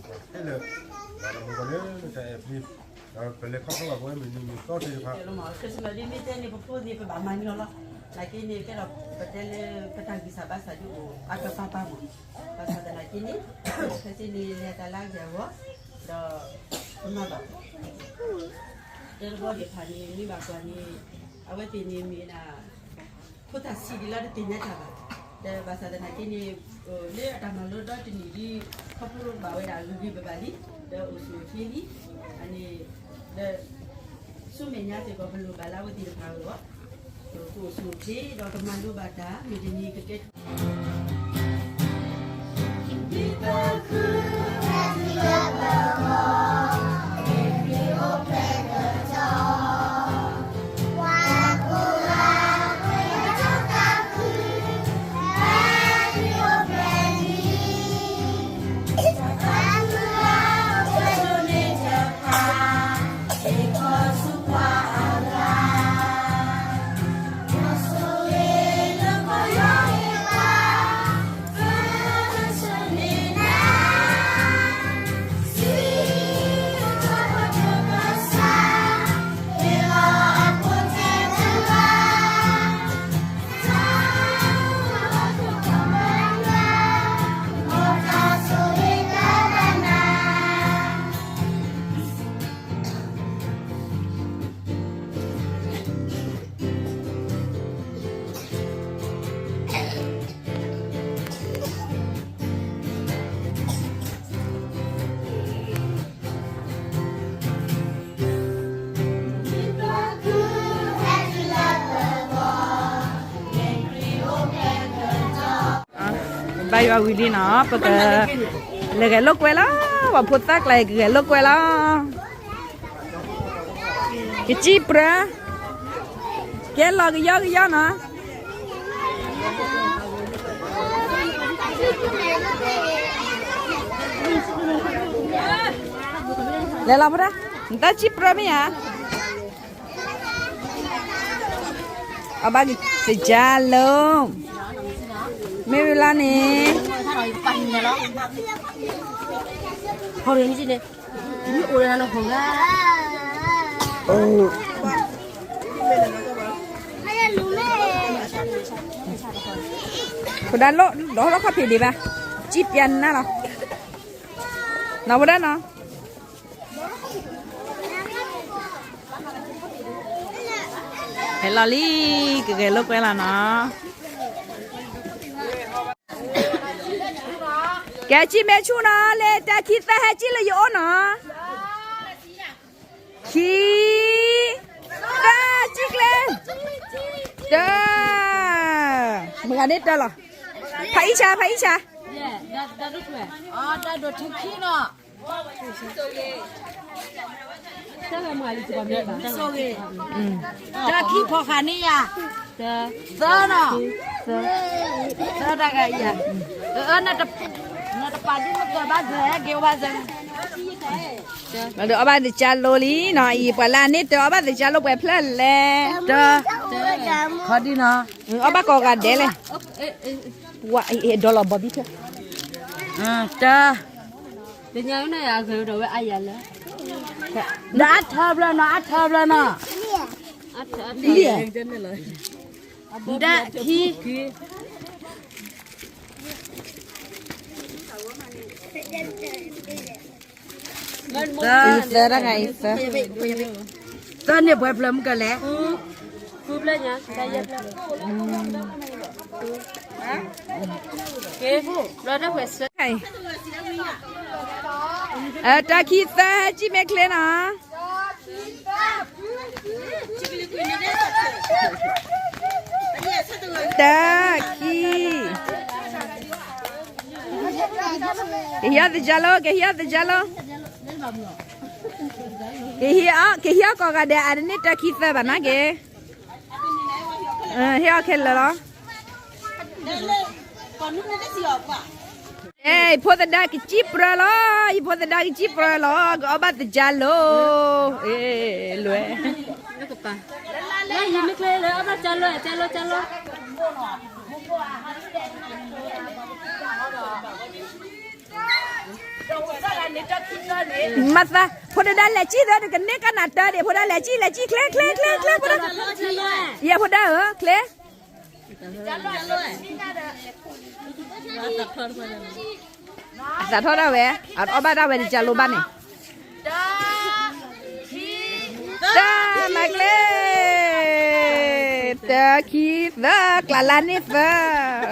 ဟဲလၢာ် ဒီးမုၢ်ကီၢ်လၢတၢ်အဲၣ်ပျံၤ ဒီးပလဲၤခီဖျိဘၣ်ပဝဲမုၢ်နံၤမုၢ်သီသ့ၣ်တဖၣ် Christmas ဒ်မ့ၢ်တဲန့ၣ် ပဖိသ့ၣ် ပဘၣ်မၤန့ၢ်အီၤလီၤ. နာ်က့န့ၣ် ကဲဒီးပတဲလၢပတၢ်ဂံၢ်စၢ်ဘါစၢ်ဒ်အိၣ်အကပၤပၤမး, ဘၣ်ဆၣ်သနာ်က့န့ၣ် ခဲစ့န့ၣ် လဲၤတၢ်လၢအဂ့ၢ်အဂီၢ် ဒီးပမၤဘၣ် တဲတဘျီသ့ၣ်တဖၣ်န့ၣ် မ့ၢ်ဘၣ်ကွၢ်န့ၣ် အဝဲသ့ၣ်န့ၣ်မ့ၢ်ဒၣ် ဖိသၣ်ဆံးဒ်လၢတသ့ၣ်ညါတၢ်ဘၣ်, ဒီးဘၣ်ဆၣ်သနာ်က့န့ၣ် လၢအတၢ်မၤလိဒီတနံၣ်ဒ် ခီဖျိဘၣ်ဝဲဒၣ်ဂ့ၤဂ့ၤဘၣ်ဘၣ်လံ, ဒီးအိၣ်ဆူၣ်အိၣ်ချ့လံ, အန့ၣ် ဒီး ဆူမဲာ်ညါစ့ၢ်ကီး ပလိၣ်ဘၣ်လၢအဝဲသ့ၣ်တဖၣ်အဂီၢ် ကအိၣ်ဆူၣ်အိၣ်ချ့ ဒီးကမၤလိဘၣ်တၢ် မုၢ်တနံၤကကဲထီၣ်ဘါယွၤဝံၤလံနီၤ ပက လဲၤဂဲၤလိာ်ကွဲလီၤ, ပှၤဖိသၣ်ကျါကဂဲၤလိာ်ကွဲလီၤ, ကစံၣ်ပြၢ, ကဲလီၤကယီကယီနီၤ လဲၤလီၤဖဲဒၣ်, နတၢ်စံၣ်ပြၢမ့ၢ်ဧါ, အဘၣ်သ့ၣ်ကၢလိာ်, မ့ၢ်ဝံၤလီၤန့ၣ်, ဖဲဒၣ်လိၣ်ဒီးဟီၣ်လီၢ်ခီၣ်ဖံးဒံးဘၣ်, စံၣ်ပြၢနၢ်လီၤ, နီၤဖဲဒၣ်နီၤ ဟဲလီၤလံ, ကဂဲၤလိာ်ကွဲလီၤနီၤ, ကဲစံၣ်မဲာ်ဆူၣ်နီၤ, လၢတၢ်ခံသၢဟဲစံၣ်လၢယအိၣ်နီၤ, ခံ, သၢ, စံၣ်ကျဲ, တၢ, မုၢ်ဂၤန့ၣ်တၢလီၤ, ဖးအံၣ်ဆါ ဖးအံၣ်ဆါ တၢ်ခံဖီၣ်ဃာ်န့ၢ်ယၤ, သၢနီၤ, သၢတဂၤအံၤ, နတပာ်ဒ်နကၢၤဘၣ်စၢၤဟဲက့ၤဝဲစၢၤ, အီၣ်ဘၣ်သ့ၣ်ကၢလိာ်လံနီၤ, အံၤပှၤလၢအန့ၣ်တၢၤအီၣ်ဘၣ်သ့ၣ်ကၢလိာ်ပှဲၤဖျၢၣ်လဲၣ်, တၢ်, ခီဒံနီၤ, အီၣ်ဘၣ်ကိးဂၤဒဲးလဲၣ်, ဝဲဒီးလီၤဘီဘံၣ်ထၢၣ်, တၢ် တညါန့ၣ်အဂ့ၤဒီးဝဲအါယၤလၢ, ဒီးအါထၢဘျီနီၤ အါထၢဘျီနီၤ, လံ, ဒီးခံ, သၢ, သၢတဂၤအံၤသၢ, သၢန့ၣ်ပှဲၤဖျၢၣ်မုၢ်ကလဲၣ်, တၢ်ခံသၢဟဲစံၣ်မဲာ်ချ့နီၤ, တၢ်ခံ ကဟံးအီၣ်သ့ၣ်ကၢလိာ် ကဟံးအီၣ်သ့ၣ်ကၢလိာ်, ကဟံးအီၣ်ကိးဂၤဒဲး အတန့ၢ်တၢ်ခံသၢဘၣ်နာ်က့ၤ, ဟ့ၣ်အီၣ်ခဲလၢာ်လီၤ, ယဖိသဒါကစံၣ်ပြၢလီၤ, ယဖိသဒါကစံၣ်ပြၢလီၤ, ကအီၣ်ဘၣ်သ့ၣ်ကၢလိာ်, လွဲၢ် လၢယမ့ၢ်ချ့လၢအီၣ်ဘၣ်ကၢလိာ် ကၢလိာ် ကၢလိာ်, ကဟံးအီၣ်ကိးဂၤဒဲး မၤသး ဖိတဒါလဲၤစံၣ်သၢ တကန့ၢ်ကနၣ်တၢ်ဒံး ဖိဒါလဲၤစံၣ် လဲၤစံၣ် ချ့ ချ့ ချ့ ချ့ ဖိဒါ, ယဲၢ်ဖိဒါဧၢ ချ့, အသးထီၣ်ဒၣ်ဝဲ အအီၣ်ဘၣ်ဒၣ်ဝဲ တကလိဘၣ်န့ၣ်, တၢ် မၤကျဲ, တၢ်ခံသၢ ကျးလါန့ၢ်သၢ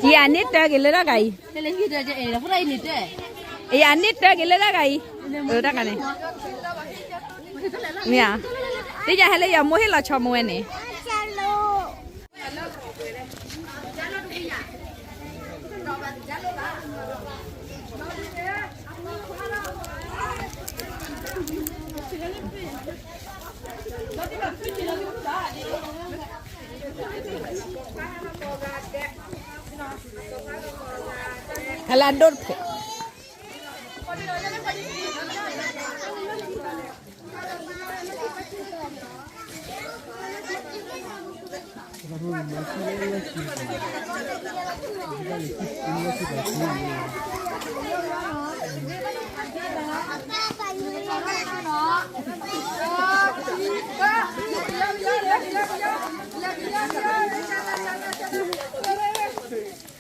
ယၤန့ၢ်တၢ်က့ၤလၢတၢ်ဂၤအံၤ, ယၤန့ၢ်တၢ်က့ၤလၢတၢ်ဂၤအံၤ, တၢ်ဂၤန့ၣ်, မ့ၢ်ဧါ, တယၤဟဲလၢယမိၢ်ဟ့ၣ်လီၤဆီမဝဲန့ၣ် ဖဲလၢအဒိၣ်တဖျဲး,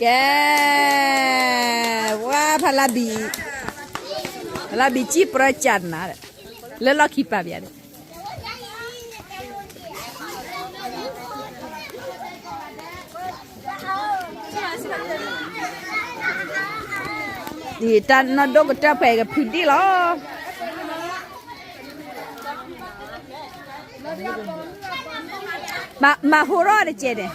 ကဲ, ဝါဖးလါဘံၣ်, ဖးလါဘံၣ်စံၣ်ပြၢကၢ်နၤ, လၢလီၢ်ခံပာ်ပယါန့ၣ် တၢ်နီၢ်ဒိၣ်ကတၢၢ်ဖဲကဖုဒံၣ်လီၤ. မၤဟူထီၣ်တကဲးန့ၣ်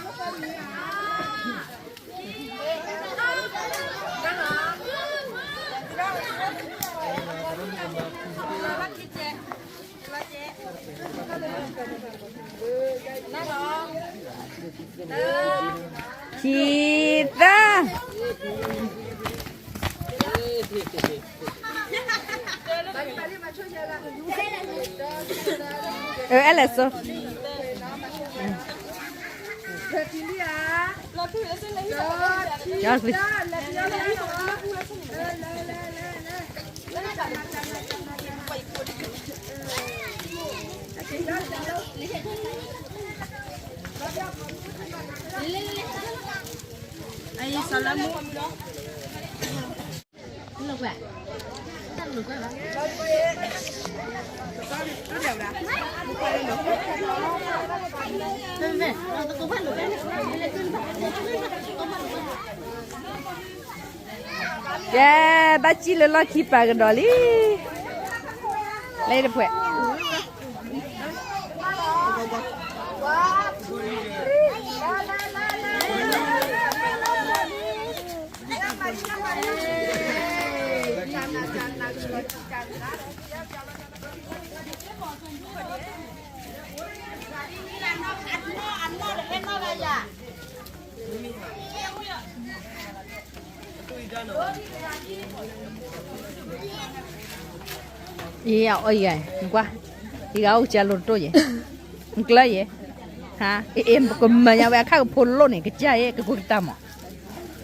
ခံသၢ အဲလဲၣ်စိ ကဲ, ဘၣ်စံၣ်လၢလီၢ်ခံပာ်ကဒီးလံ, လၢတဖှဲး အံၤအီၣ်ယဲၢ်, နကွၢ်, ယဂၤအိၣ်ကစၢ်လိာ်တတိၢ်ယဲၢ်, နကျၢၢ်ယဲၢ်, ဟါ, အ့ၣ် ကမၤညါဝဲအခါကဖိလိၣ်န့ၣ် ကစၢ်ယဲၢ် ကကိးကတၢ်မး,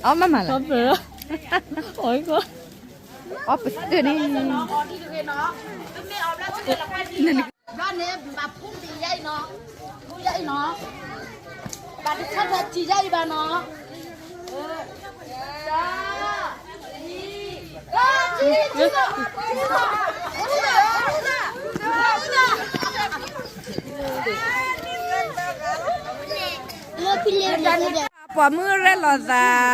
အီၣ်မးမးလၢ, အီၣ်ပသၢၣ်န့ၣ် ဘျီန့ၣ် ဘၣ်ဖူးတံၢ်ယါအံၤနီၤ, ဖူးယါအံၤနီၤ, ဘၣ်တဆၢထၢၣ်တံၢ်ယါအံၤဘၣ်နီၤ, ပိာ်မုၣ်ရဲၣ်လီၤသး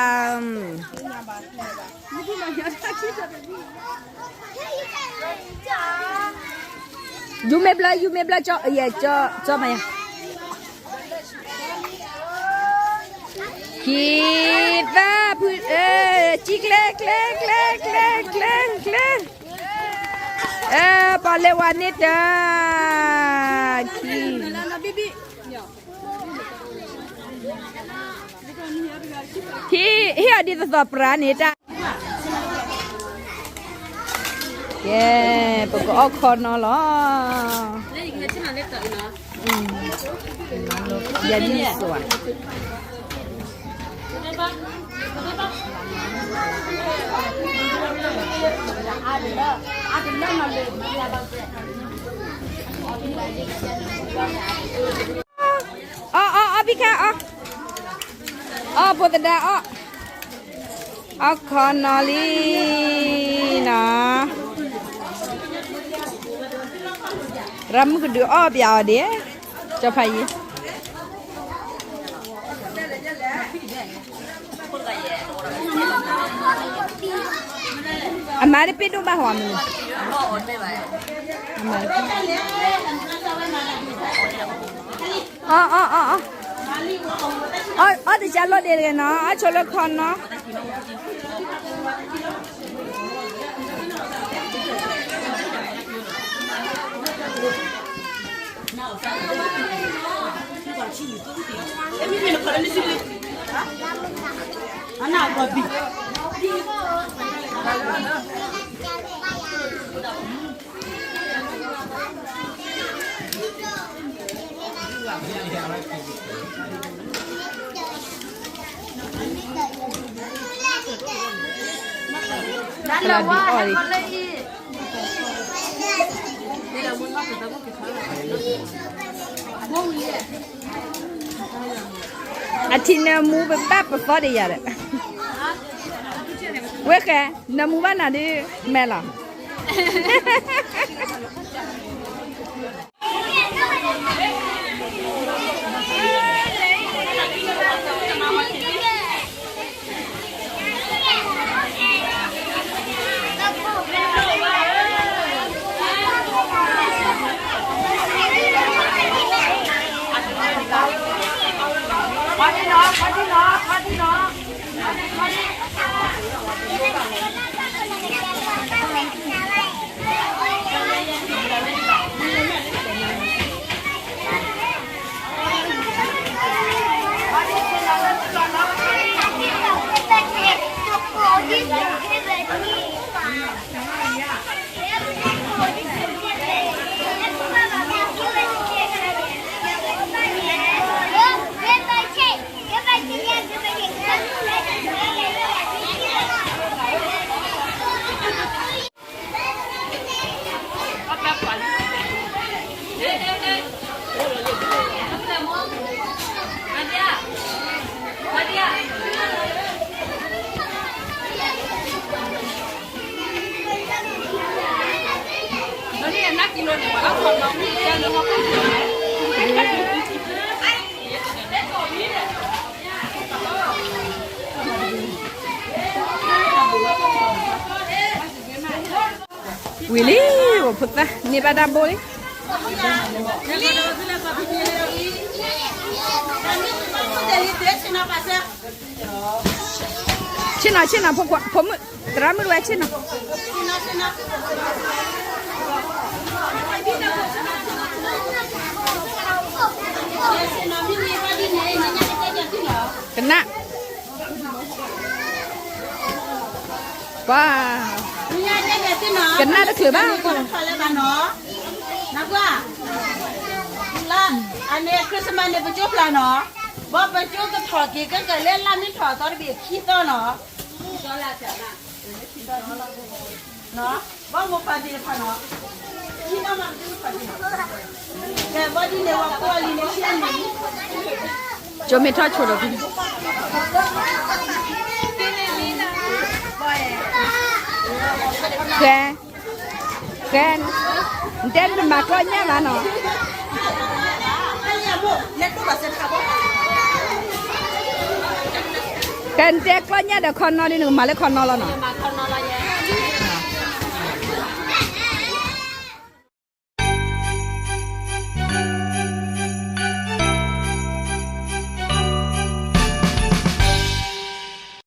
ယူမ့ၢ်ဘျၢ ယူမ့ၢ်ဘျၢ ကၠီ ယဲၢ် ကၠီ ကၠီမၤယါ, ခံ သၢ ဖု စံၣ်ကျဲ ကျဲ ကျဲ ကျဲ ကျဲ ကျဲ, ပှၤလဲၤဝဲန့ၣ်တၢ်, ခံ ဟ့ၣ်အီၤဒ်သိးသိးပြးန့ၣ်တၢ်, ကဲ, ပကအီၣ်ခီနီၤလီၤ, ယၤဒ်န့ၣ်စိၤဧါ. အီၣ်အီၣ်အီၣ် ဘံခါအီၣ်, အီၣ်ဖိသဒါအီၣ်, အီၣ်ခီနီလံနီၤ, ရၢမုၢ်ကဒုးအီၣ်ပျးအီၤဒ့ၣ်, ကၠီဖးယံၤ အမါတပ့ၢ်ဒိၣ်ဘၣ်ဟီမုၢ်, အီၣ်အီၣ်အီၣ်အီၣ်, အီၣ်တၢ်လီၢ်ဒ့တဂ့ၤနီၤ, အီၣ်ဆိလၢခီနီၤ. အထံနၢမူပဘၣ်ပသီဒံးယၤဒီး, ဝဲဃဲ, နၢမူဘၣ်နၤဒုး, မဲာ်လီၤ. ဝံၤလံ, ဖိသၣ်န့ၢ်ဘၣ်တၢ်ဘိလံ. ဆ့ၣ်နီၤ ဆ့ၣ်နီၤ ဖိခွါ ဖိမုၣ် သရၣ်မုၣ်ဝဲဆ့ၣ်နီၤ. ကနၣ် ပှၤ ကနၣ်တချုးဘၣ်. လၢအန့ၣ် Christmas န့ၣ် ပကၠိဖျါနီၤ, ဘၣ်ပကၠိကထီၣ်က့ၤကကလဲၤလၢမ့ၢ်ထီၣ်အသီတဘ့ၣ်ခံသီနီၤ. ဘၣ်မိၢ်ပၢ်သ့ၣ်တဖၣ်နီၤ, ကဲဘၣ်ဒ်န့ၣ်ဝဲကိးလံန့ၣ်ဆံးန့ၣ်, ကၠိမ့ၢ်ထီၣ်ဆိဒီး ဃဲ, ဃဲ, နတဲနမၤကျီညၣ်ဘၣ်နီၤ, ကဲနတဲကျီညၣ်ဒီးခီနီဒ်န့ၣ် နကမၤလၢခီနီလီၤနီၤ.